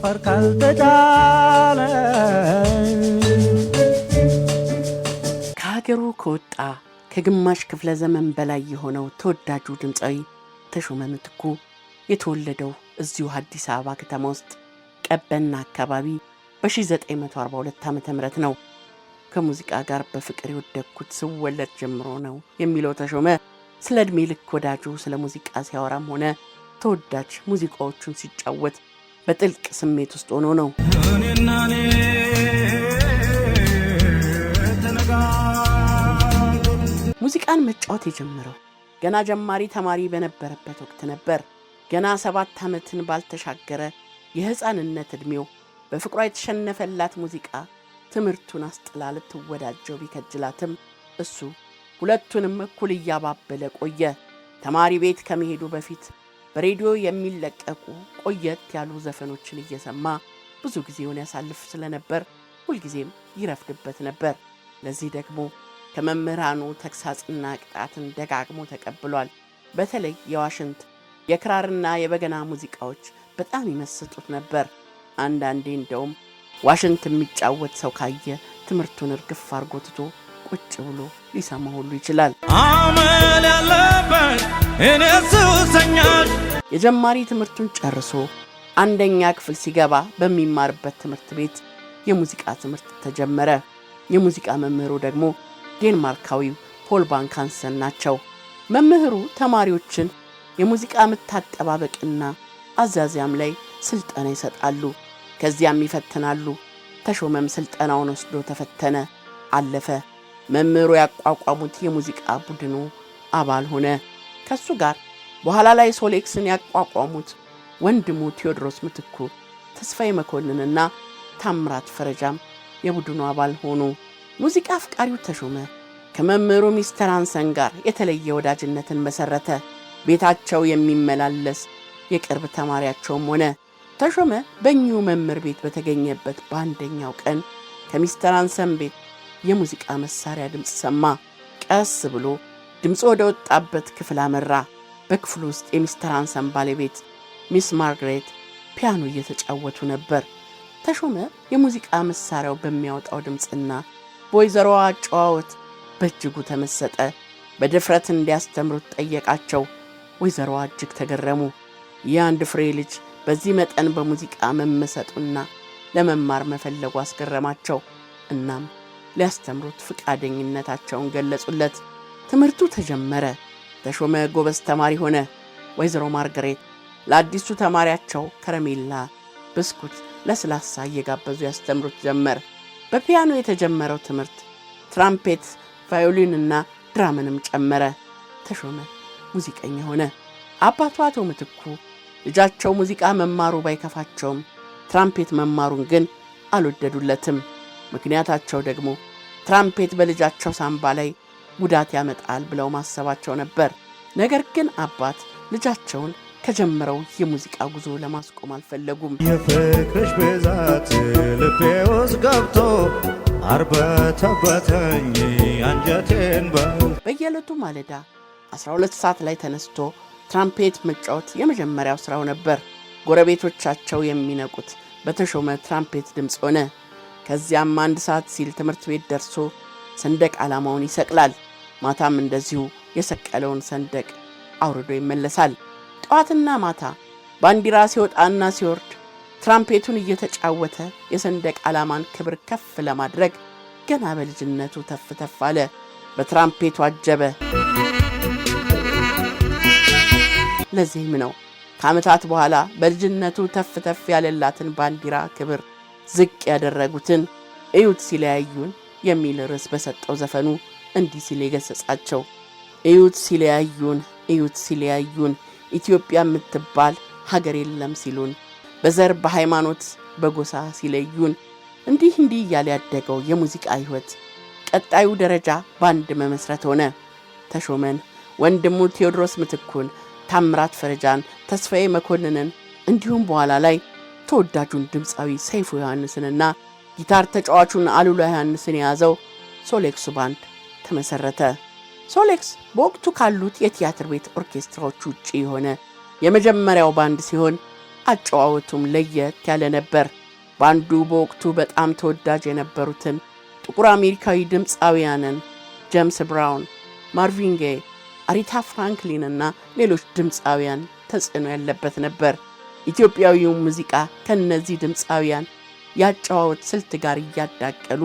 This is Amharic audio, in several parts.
ከንፈር ካልተጫነ። ከሀገሩ ከወጣ ከግማሽ ክፍለ ዘመን በላይ የሆነው ተወዳጁ ድምፃዊ ተሾመ ምትኩ የተወለደው እዚሁ አዲስ አበባ ከተማ ውስጥ ቀበና አካባቢ በ1942 ዓ ም ነው። ከሙዚቃ ጋር በፍቅር የወደቅኩት ስወለድ ጀምሮ ነው የሚለው ተሾመ ስለ ዕድሜ ልክ ወዳጁ ስለ ሙዚቃ ሲያወራም ሆነ ተወዳጅ ሙዚቃዎቹን ሲጫወት በጥልቅ ስሜት ውስጥ ሆኖ ነው። እኔና እኔ ተነጋግረን ሙዚቃን መጫወት የጀመረው ገና ጀማሪ ተማሪ በነበረበት ወቅት ነበር። ገና 7 ዓመትን ባልተሻገረ የሕፃንነት ዕድሜው በፍቅሯ የተሸነፈላት ሙዚቃ ትምህርቱን አስጥላ ልትወዳጀው ቢከጅላትም እሱ ሁለቱንም እኩል እያባበለ ቆየ። ተማሪ ቤት ከመሄዱ በፊት በሬዲዮ የሚለቀቁ ቆየት ያሉ ዘፈኖችን እየሰማ ብዙ ጊዜውን ያሳልፍ ስለነበር ሁልጊዜም ይረፍድበት ነበር። ለዚህ ደግሞ ከመምህራኑ ተግሳጽና ቅጣትን ደጋግሞ ተቀብሏል። በተለይ የዋሽንት፣ የክራርና የበገና ሙዚቃዎች በጣም ይመስጡት ነበር። አንዳንዴ እንደውም ዋሽንት የሚጫወት ሰው ካየ ትምህርቱን እርግፍ አርጎ ትቶ ቁጭ ብሎ ሊሰማ ሁሉ ይችላል። አመል ያለበት እኔ ሱሰኛሽ። የጀማሪ ትምህርቱን ጨርሶ አንደኛ ክፍል ሲገባ በሚማርበት ትምህርት ቤት የሙዚቃ ትምህርት ተጀመረ። የሙዚቃ መምህሩ ደግሞ ዴንማርካዊው ፖል ባንክ ሃንሰን ናቸው። መምህሩ ተማሪዎችን የሙዚቃ ምት አጠባበቅና አዛዚያም ላይ ስልጠና ይሰጣሉ። ከዚያም ይፈትናሉ። ተሾመም ስልጠናውን ወስዶ ተፈተነ፣ አለፈ። መምህሩ ያቋቋሙት የሙዚቃ ቡድኑ አባል ሆነ። ከሱ ጋር በኋላ ላይ ሶሌክስን ያቋቋሙት ወንድሙ ቴዎድሮስ ምትኩ፣ ተስፋዬ መኮንንና ታምራት ፈረጃም የቡድኑ አባል ሆኑ። ሙዚቃ አፍቃሪው ተሾመ ከመምህሩ ሚስተር ሃንሰን ጋር የተለየ ወዳጅነትን መሰረተ። ቤታቸው የሚመላለስ የቅርብ ተማሪያቸውም ሆነ። ተሾመ በእኚሁ መምህር ቤት በተገኘበት በአንደኛው ቀን ከሚስተር ሃንሰን ቤት የሙዚቃ መሳሪያ ድምፅ ሰማ። ቀስ ብሎ ድምፁ ወደ ወጣበት ክፍል አመራ። በክፍሉ ውስጥ የሚስተር ሃንሰን ባለቤት ሚስ ማርግሬት ፒያኖ እየተጫወቱ ነበር። ተሾመ የሙዚቃ መሳሪያው በሚያወጣው ድምፅና በወይዘሮዋ አጨዋወት በእጅጉ ተመሰጠ። በድፍረት እንዲያስተምሩት ጠየቃቸው። ወይዘሮዋ እጅግ ተገረሙ። ይህ አንድ ፍሬ ልጅ በዚህ መጠን በሙዚቃ መመሰጡና ለመማር መፈለጉ አስገረማቸው። እናም ሊያስተምሩት ፍቃደኝነታቸውን ገለጹለት። ትምህርቱ ተጀመረ። ተሾመ ጎበዝ ተማሪ ሆነ። ወይዘሮ ማርገሬት ለአዲሱ ተማሪያቸው ከረሜላ፣ ብስኩት፣ ለስላሳ እየጋበዙ ያስተምሩት ጀመር። በፒያኖ የተጀመረው ትምህርት ትራምፔት፣ ቫዮሊንና ድራምንም ጨመረ። ተሾመ ሙዚቀኛ ሆነ። አባቱ አቶ ምትኩ ልጃቸው ሙዚቃ መማሩ ባይከፋቸውም ትራምፔት መማሩን ግን አልወደዱለትም። ምክንያታቸው ደግሞ ትራምፔት በልጃቸው ሳምባ ላይ ጉዳት ያመጣል ብለው ማሰባቸው ነበር። ነገር ግን አባት ልጃቸውን ከጀመረው የሙዚቃ ጉዞ ለማስቆም አልፈለጉም። የፍቅርሽ ብዛት ልቤ ውስጥ ገብቶ አርበተበተኝ አንጀቴን በል። በየዕለቱ ማለዳ 12 ሰዓት ላይ ተነስቶ ትራምፔት መጫወት የመጀመሪያው ስራው ነበር። ጎረቤቶቻቸው የሚነቁት በተሾመ ትራምፔት ድምፅ ሆነ። ከዚያም 1 ሰዓት ሲል ትምህርት ቤት ደርሶ ሰንደቅ ዓላማውን ይሰቅላል። ማታም እንደዚሁ የሰቀለውን ሰንደቅ አውርዶ ይመለሳል። ጠዋትና ማታ ባንዲራ ሲወጣና ሲወርድ ትራምፔቱን እየተጫወተ የሰንደቅ ዓላማን ክብር ከፍ ለማድረግ ገና በልጅነቱ ተፍ ተፍ አለ። በትራምፔቱ አጀበ። ለዚህም ነው ከዓመታት በኋላ በልጅነቱ ተፍ ተፍ ያለላትን ባንዲራ ክብር ዝቅ ያደረጉትን እዩት ሲለያዩን የሚል ርዕስ በሰጠው ዘፈኑ እንዲህ ሲል የገሰጻቸው። እዩት ሲለያዩን፣ እዩት ሲለያዩን፣ ኢትዮጵያ የምትባል ሀገር የለም ሲሉን፣ በዘር በሃይማኖት በጎሳ ሲለዩን፣ እንዲህ እንዲህ እያለ ያደገው የሙዚቃ ሕይወት ቀጣዩ ደረጃ ባንድ መመስረት ሆነ። ተሾመን፣ ወንድሙ ቴዎድሮስ ምትኩን፣ ታምራት ፈረጃን፣ ተስፋዬ መኮንንን እንዲሁም በኋላ ላይ ተወዳጁን ድምፃዊ ሰይፉ ዮሐንስንና ጊታር ተጫዋቹን አሉላ ዮሐንስን የያዘው ሶሌክሱ ባንድ ተመሰረተ። ሶሌክስ በወቅቱ ካሉት የቲያትር ቤት ኦርኬስትራዎች ውጪ የሆነ የመጀመሪያው ባንድ ሲሆን አጨዋወቱም ለየት ያለ ነበር። ባንዱ በወቅቱ በጣም ተወዳጅ የነበሩትን ጥቁር አሜሪካዊ ድምፃውያንን ጄምስ ብራውን፣ ማርቪን ጌይ፣ አሪታ ፍራንክሊን እና ሌሎች ድምፃውያን ተጽዕኖ ያለበት ነበር። ኢትዮጵያዊውን ሙዚቃ ከነዚህ ድምፃውያን ያጨዋወት ስልት ጋር እያዳቀሉ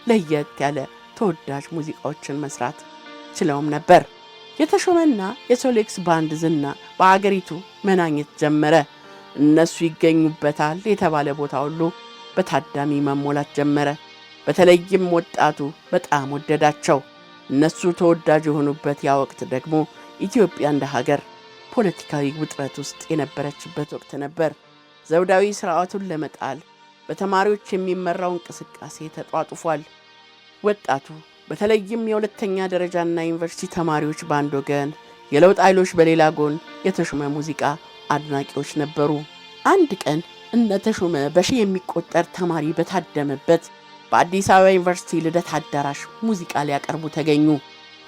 ለየት ያለ ተወዳጅ ሙዚቃዎችን መስራት ችለውም ነበር። የተሾመና የሶሌክስ ባንድ ዝና በአገሪቱ መናኘት ጀመረ። እነሱ ይገኙበታል የተባለ ቦታ ሁሉ በታዳሚ መሞላት ጀመረ። በተለይም ወጣቱ በጣም ወደዳቸው። እነሱ ተወዳጅ የሆኑበት ያ ወቅት ደግሞ ኢትዮጵያ እንደ ሀገር ፖለቲካዊ ውጥረት ውስጥ የነበረችበት ወቅት ነበር። ዘውዳዊ ስርዓቱን ለመጣል በተማሪዎች የሚመራው እንቅስቃሴ ተጧጡፏል። ወጣቱ በተለይም የሁለተኛ ደረጃና ዩኒቨርሲቲ ተማሪዎች በአንድ ወገን፣ የለውጥ ኃይሎች በሌላ ጎን የተሾመ ሙዚቃ አድናቂዎች ነበሩ። አንድ ቀን እነ ተሾመ በሺህ የሚቆጠር ተማሪ በታደመበት በአዲስ አበባ ዩኒቨርሲቲ ልደት አዳራሽ ሙዚቃ ሊያቀርቡ ተገኙ።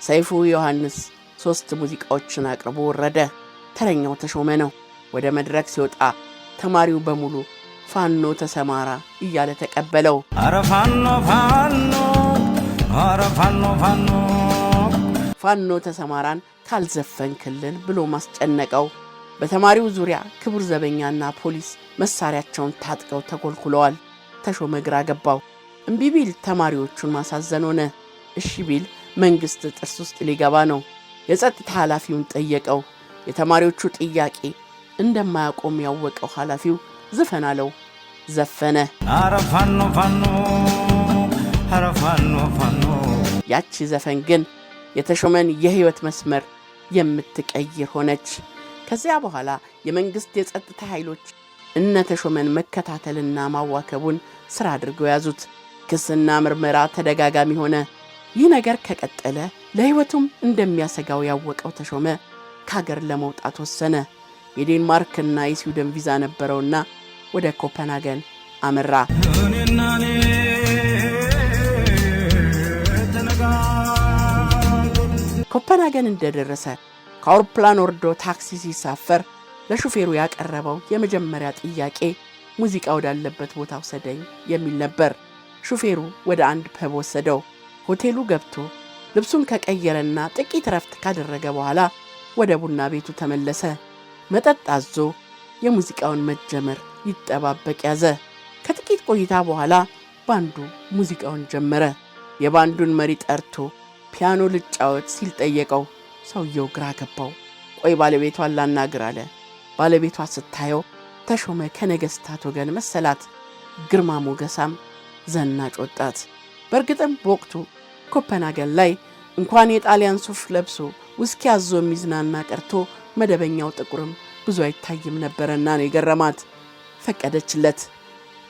ሰይፉ ዮሐንስ 3 ሙዚቃዎችን አቅርቦ ወረደ። ተረኛው ተሾመ ነው። ወደ መድረክ ሲወጣ ተማሪው በሙሉ ፋኖ ተሰማራ እያለ ተቀበለው። አረ ፋኖ ፋኖ፣ አረ ፋኖ ፋኖ፣ ፋኖ ተሰማራን ካልዘፈንክልን ብሎ ማስጨነቀው። በተማሪው ዙሪያ ክቡር ዘበኛና ፖሊስ መሳሪያቸውን ታጥቀው ተኮልኩለዋል። ተሾመ ግራ ገባው። እምቢ ቢል ተማሪዎቹን ማሳዘን ሆነ። እሺ ቢል መንግስት ጥርስ ውስጥ ሊገባ ነው። የጸጥታ ኃላፊውን ጠየቀው። የተማሪዎቹ ጥያቄ እንደማያቆም ያወቀው ኃላፊው ዝፈን አለው። ዘፈነ። አረ ፋኖ ፋኖ፣ አረ ፋኖ ፋኖ። ያቺ ዘፈን ግን የተሾመን የህይወት መስመር የምትቀይር ሆነች። ከዚያ በኋላ የመንግስት የጸጥታ ኃይሎች እነ ተሾመን መከታተልና ማዋከቡን ስራ አድርገው ያዙት። ክስና ምርመራ ተደጋጋሚ ሆነ። ይህ ነገር ከቀጠለ ለህይወቱም እንደሚያሰጋው ያወቀው ተሾመ ከሀገር ለመውጣት ወሰነ። የዴንማርክና የስዊድን ቪዛ ነበረውና ወደ ኮፐንሃገን አመራ። እኔና እኔ ተነጋገርን። ኮፐንሃገን እንደደረሰ ከአውሮፕላን ወርዶ ታክሲ ሲሳፈር ለሹፌሩ ያቀረበው የመጀመሪያ ጥያቄ ሙዚቃ ወዳለበት ቦታ ውሰደኝ የሚል ነበር። ሹፌሩ ወደ አንድ pub ወሰደው። ሆቴሉ ገብቶ ልብሱን ከቀየረና ጥቂት ረፍት ካደረገ በኋላ ወደ ቡና ቤቱ ተመለሰ። መጠጥ አዞ የሙዚቃውን መጀመር ይጠባበቅ ያዘ። ከጥቂት ቆይታ በኋላ ባንዱ ሙዚቃውን ጀመረ። የባንዱን መሪ ጠርቶ ፒያኖ ልጫወት ሲል ጠየቀው። ሰውየው ግራ ገባው። ቆይ ባለቤቷን ላናግር አለ። ባለቤቷ ስታየው ተሾመ ከነገስታት ወገን መሰላት። ግርማ ሞገሳም ዘናጭ ወጣት። በእርግጥም በወቅቱ ኮፐንሃገን ላይ እንኳን የጣሊያን ሱፍ ለብሶ ውስኪ አዞ የሚዝናና ቀርቶ መደበኛው ጥቁርም ብዙ አይታይም ነበርና ነው የገረማት። ፈቀደችለት።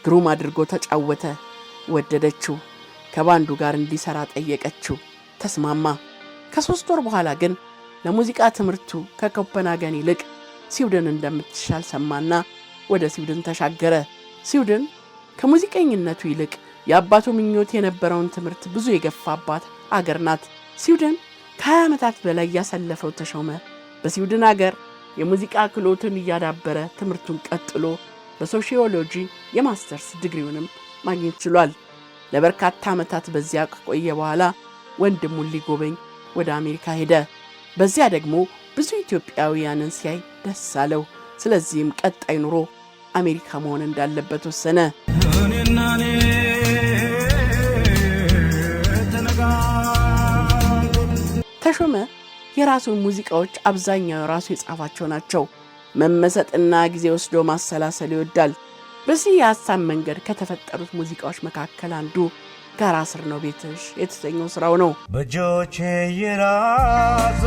ግሩም አድርጎ ተጫወተ። ወደደችው። ከባንዱ ጋር እንዲሰራ ጠየቀችው። ተስማማ። ከ3 ወር በኋላ ግን ለሙዚቃ ትምህርቱ ከኮፐንሃገን ይልቅ ስዊድን እንደምትሻል ሰማና ወደ ስዊድን ተሻገረ። ስዊድን ከሙዚቀኝነቱ ይልቅ የአባቱ ምኞት የነበረውን ትምህርት ብዙ የገፋባት አገር ናት። ስዊድን ከ20 ዓመታት በላይ ያሳለፈው ተሾመ በስዊድን አገር የሙዚቃ ክህሎቱን እያዳበረ ትምህርቱን ቀጥሎ በሶሺዮሎጂ የማስተርስ ዲግሪውንም ማግኘት ችሏል። ለበርካታ ዓመታት በዚያ ከቆየ በኋላ ወንድሙን ሊጎበኝ ወደ አሜሪካ ሄደ። በዚያ ደግሞ ብዙ ኢትዮጵያውያንን ሲያይ ደስ አለው። ስለዚህም ቀጣይ ኑሮ አሜሪካ መሆን እንዳለበት ወሰነ። እኔና እኔ ተነጋገርን። ተሾመ የራሱን ሙዚቃዎች አብዛኛው ራሱ የጻፋቸው ናቸው። መመሰጥና ጊዜ ወስዶ ማሰላሰል ይወዳል። በዚህ የሐሳብ መንገድ ከተፈጠሩት ሙዚቃዎች መካከል አንዱ ጋራ ስር ነው ቤትሽ የተሰኘው ስራው ነው። በእጆቼ የራስ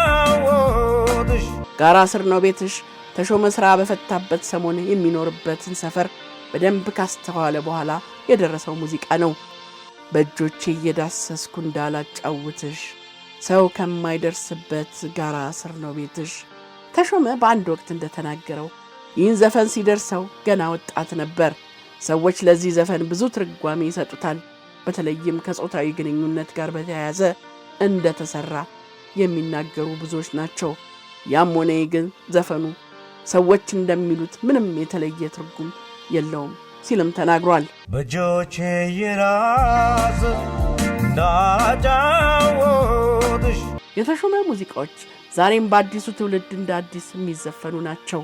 እንዳጫወትሽ ጋራ ስር ነው ቤትሽ ተሾመ ስራ በፈታበት ሰሞን የሚኖርበትን ሰፈር በደንብ ካስተዋለ በኋላ የደረሰው ሙዚቃ ነው። በእጆቼ እየዳሰስኩ እንዳላጫውትሽ ሰው ከማይደርስበት ጋራ ስር ነው ቤትሽ። ተሾመ በአንድ ወቅት እንደተናገረው ይህን ዘፈን ሲደርሰው ገና ወጣት ነበር። ሰዎች ለዚህ ዘፈን ብዙ ትርጓሜ ይሰጡታል። በተለይም ከጾታዊ ግንኙነት ጋር በተያያዘ እንደተሰራ የሚናገሩ ብዙዎች ናቸው። ያም ሆነ ይህ ግን ዘፈኑ ሰዎች እንደሚሉት ምንም የተለየ ትርጉም የለውም ሲልም ተናግሯል። በእጆቼ የራስ እንዳጫወትሽ። የተሾመ ሙዚቃዎች ዛሬም በአዲሱ ትውልድ እንደ አዲስ የሚዘፈኑ ናቸው።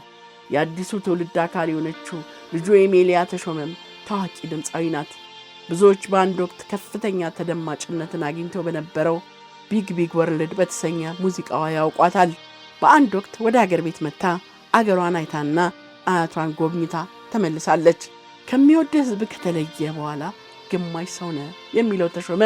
የአዲሱ ትውልድ አካል የሆነችው ልጁ ኤሜሊያ ተሾመም ታዋቂ ድምፃዊ ናት። ብዙዎች በአንድ ወቅት ከፍተኛ ተደማጭነትን አግኝተው በነበረው Big Big World በተሰኘ ሙዚቃዋ ያውቋታል። በአንድ ወቅት ወደ አገር ቤት መጥታ አገሯን አይታና አያቷን ጎብኝታ ተመልሳለች። ከሚወድ ሕዝብ ከተለየ በኋላ ግማሽ ሰው ነህ የሚለው ተሾመ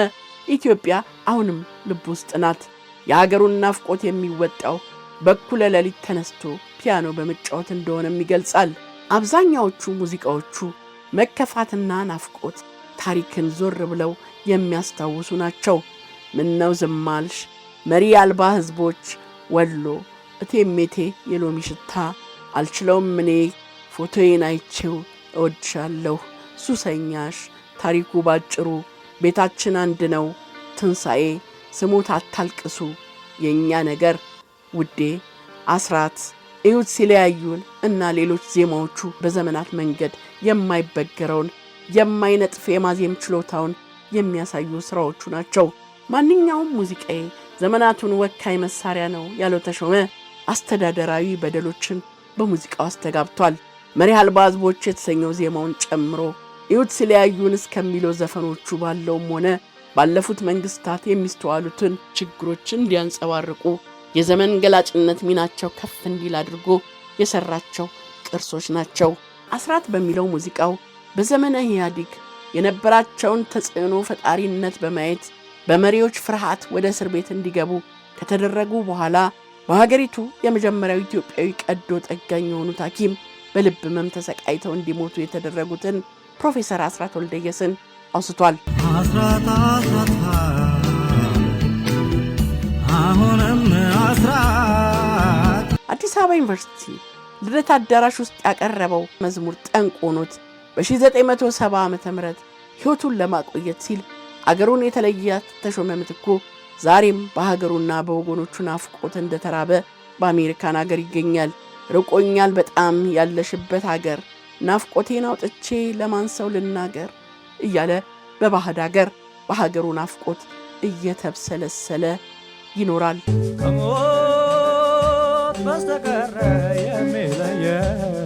ኢትዮጵያ አሁንም ልብ ውስጥ ናት። የሀገሩን ናፍቆት የሚወጣው በኩለ ሌሊት ተነስቶ ፒያኖ በመጫወት እንደሆነም ይገልጻል። አብዛኛዎቹ ሙዚቃዎቹ መከፋትና ናፍቆት ታሪክን ዞር ብለው የሚያስታውሱ ናቸው። ምነው ዝም አልሽ፣ መሪ አልባ ሕዝቦች፣ ወሎ፣ እቴሜቴ፣ የሎሚ ሽታ፣ አልችለውም እኔ፣ ፎቶዬን አይቼው እወድሻለሁ፣ ሱሰኛሽ፣ ታሪኩ ባጭሩ፣ ቤታችን አንድ ነው፣ ትንሣኤ፣ ስሞት አታልቅሱ፣ የእኛ ነገር፣ ውዴ፣ አስራት፣ እዩት ሲለያዩን እና ሌሎች ዜማዎቹ በዘመናት መንገድ የማይበገረውን የማይነጥፍ የማዜም ችሎታውን የሚያሳዩ ስራዎቹ ናቸው። ማንኛውም ሙዚቃዬ ዘመናቱን ወካይ መሳሪያ ነው ያለው ተሾመ አስተዳደራዊ በደሎችን በሙዚቃው አስተጋብቷል። መሪ አልባ ሕዝቦች የተሰኘው ዜማውን ጨምሮ እዩት ሲለያዩን እስከሚለው ዘፈኖቹ ባለውም ሆነ ባለፉት መንግስታት የሚስተዋሉትን ችግሮች እንዲያንጸባርቁ የዘመን ገላጭነት ሚናቸው ከፍ እንዲል አድርጎ የሰራቸው ቅርሶች ናቸው። አስራት በሚለው ሙዚቃው በዘመነ ኢህአዴግ የነበራቸውን ተጽዕኖ ፈጣሪነት በማየት በመሪዎች ፍርሃት ወደ እስር ቤት እንዲገቡ ከተደረጉ በኋላ በሀገሪቱ የመጀመሪያው ኢትዮጵያዊ ቀዶ ጠጋኝ የሆኑት ሐኪም በልብ ህመም ተሰቃይተው እንዲሞቱ የተደረጉትን ፕሮፌሰር አስራት ወልደየስን አውስቷል። አስራት፣ አስራት፣ አሁንም አስራት። አዲስ አበባ ዩኒቨርሲቲ ልደት አዳራሽ ውስጥ ያቀረበው መዝሙር ጠንቅ ሆኖት በ1970 ዓ.ም ሕይወቱን ለማቆየት ሲል አገሩን የተለያት ተሾመ ምትኩ ዛሬም በሀገሩና በወገኖቹ ናፍቆት እንደተራበ በአሜሪካን አገር ይገኛል። ርቆኛል በጣም ያለሽበት አገር፣ ናፍቆቴን አውጥቼ ለማን ሰው ልናገር እያለ በባዕድ አገር በሀገሩ ናፍቆት እየተብሰለሰለ ይኖራል። ከሞት በስተቀር የሚለየን።